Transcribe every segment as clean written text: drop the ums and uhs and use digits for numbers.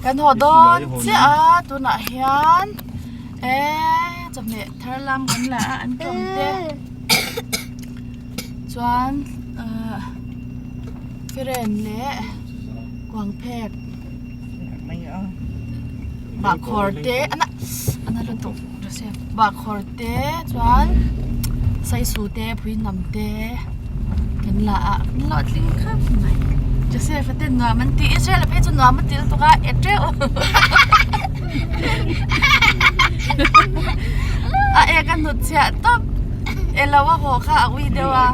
Kan haw dawn chiah a tunah hian eee chawhmeh thar lam kan la a an tawng te chuan ahh firen leh kuangphek bahkhawr te a na lutuk bahkhawr te chuan saisu te phuihnam te kan la a kan la tling khap mai Joseph a ten nuam an ti Israel a phei chu nuam a ti lutuk a e teuh a ek a hnut chhiah tawp e lo a haw kha a ui deuh a.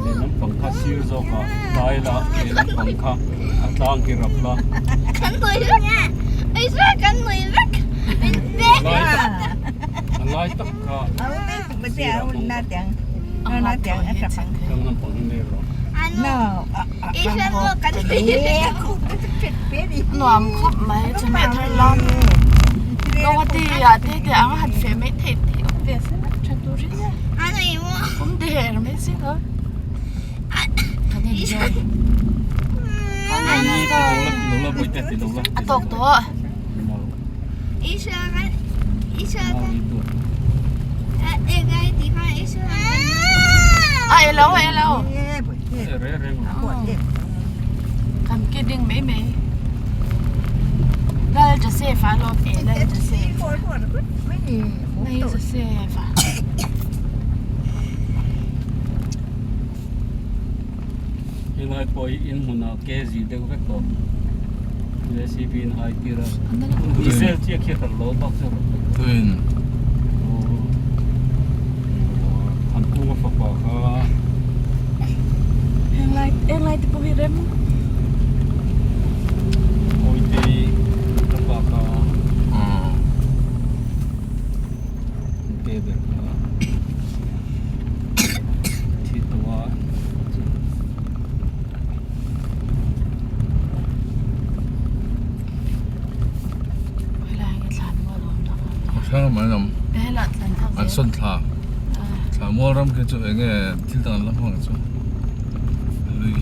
Lehlam kha sir zawk a tlai la lehlam pang kha a tlang hi rap la. Kan nui vek Israel kan nui vek min pek A lai tak kha sir ah hmang tlang lampang hi nei rawh. Nuam khawp mai chawhmeh thar lam Guwahati ah te te ang a han feh mai theih tih awm ve se la tha tur hi nia awm der mai si lo kan enjoy kan enjoy a tawk tawh. A e lo a e lo kan kidding mai mai Lal Joseph a lawm e Lal Joseph Lal Joseph a Helai pawh hi in hmunah kg deuh vek tawh JCB in hai tir a diesel chiah khi a hralh lo bak chu a hralh vek tawh Thankunga fapa kha Helai helai te pawh hi rem Awitei ka pa kha Te ber kha thi tawh a. An sawn thla thla mual ram khi chu enge thil dang an la hmang chu lui.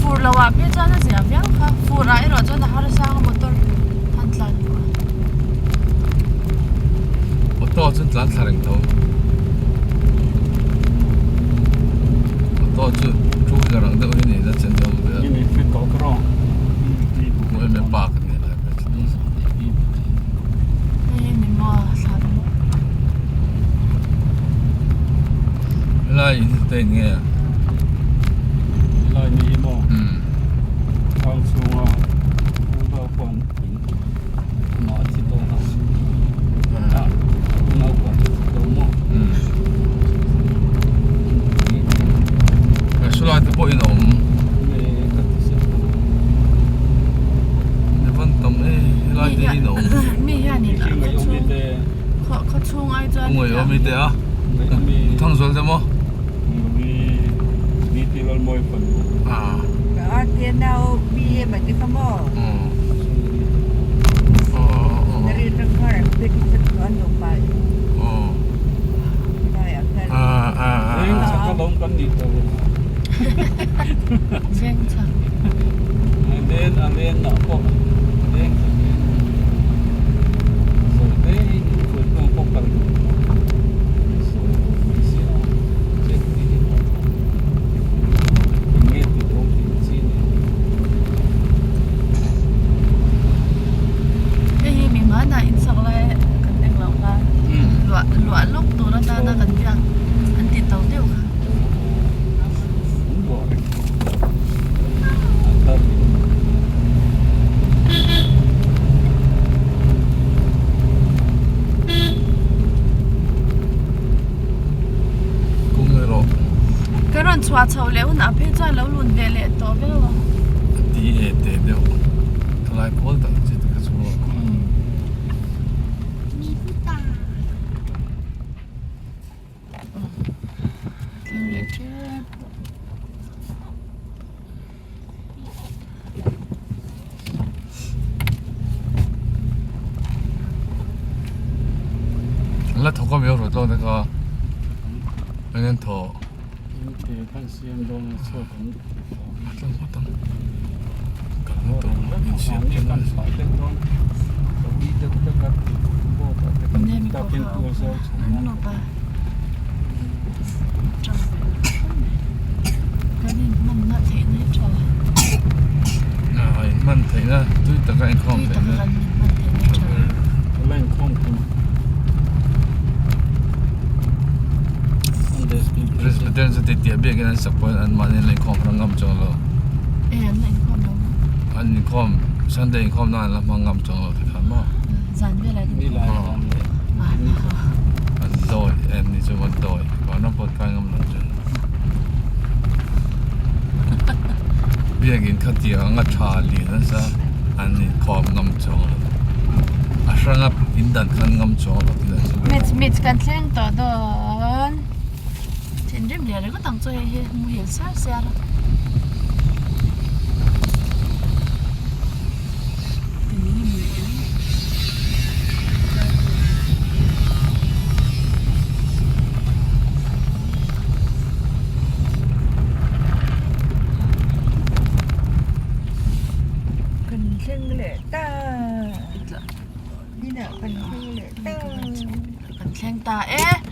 Fur lo ah phei chuan a zia viau kha fur ah erawh chuan a har sang a motor han tlan duh a. Auto chuan tlan thla reng tho auto chu two wheeler ang deuh hi ni la chen deuh ve a. Hmuh em em park a ni lai phei chu. Hei hi ni maw thlan maw. Helai in hi te in nge a? Helai ni hi maw? Thang chhunga u deuh pawh an in amah a thi dawn a. A unau pawh a thi tawh maw? Sulai te pawh in a awm. Helai te hi in a awm. Mi hian in a khaw khaw chhung ai chuan. Ngaih awm i te a. Thangzual te maw? Hei hi mi hmanah in sak lai kan eng loh kha luah luah lawk tur atana kan biak an ti to deuh kha. rawn chhuah chho leh hunah phei chuan lo lun ve leh tawh viau ang. A ti e teh deuh thalai pawl tak chi te kha chu An la thawk a mi a ruat lo te kha eng an thaw a tlang ngawt ang kal ngawt ang in siam thin a Ah in hman theihna tui taka inkhawm theihna Presbyterian chu tih biakin an sak pawhin an mahni an la inkhawm hrang ngam chuang lo an inkhawm Sunday inkhawm nan an la hmang ngam chuang lo tikhan maw an dawi em ni chu an dawi vanram pawh an kai ngam lo chu biakin khatiang anga tha lian nasa an inkhawm ngam chuang lo a hranga in dan khan ngam chuang lo tih chu mit mit kan thleng tawh dawn thinrim leh ringawt ang chu hei hi muhil siar siar a. Kan thleng leh ta Nina kan thleng leh ta Kan thleng ta e.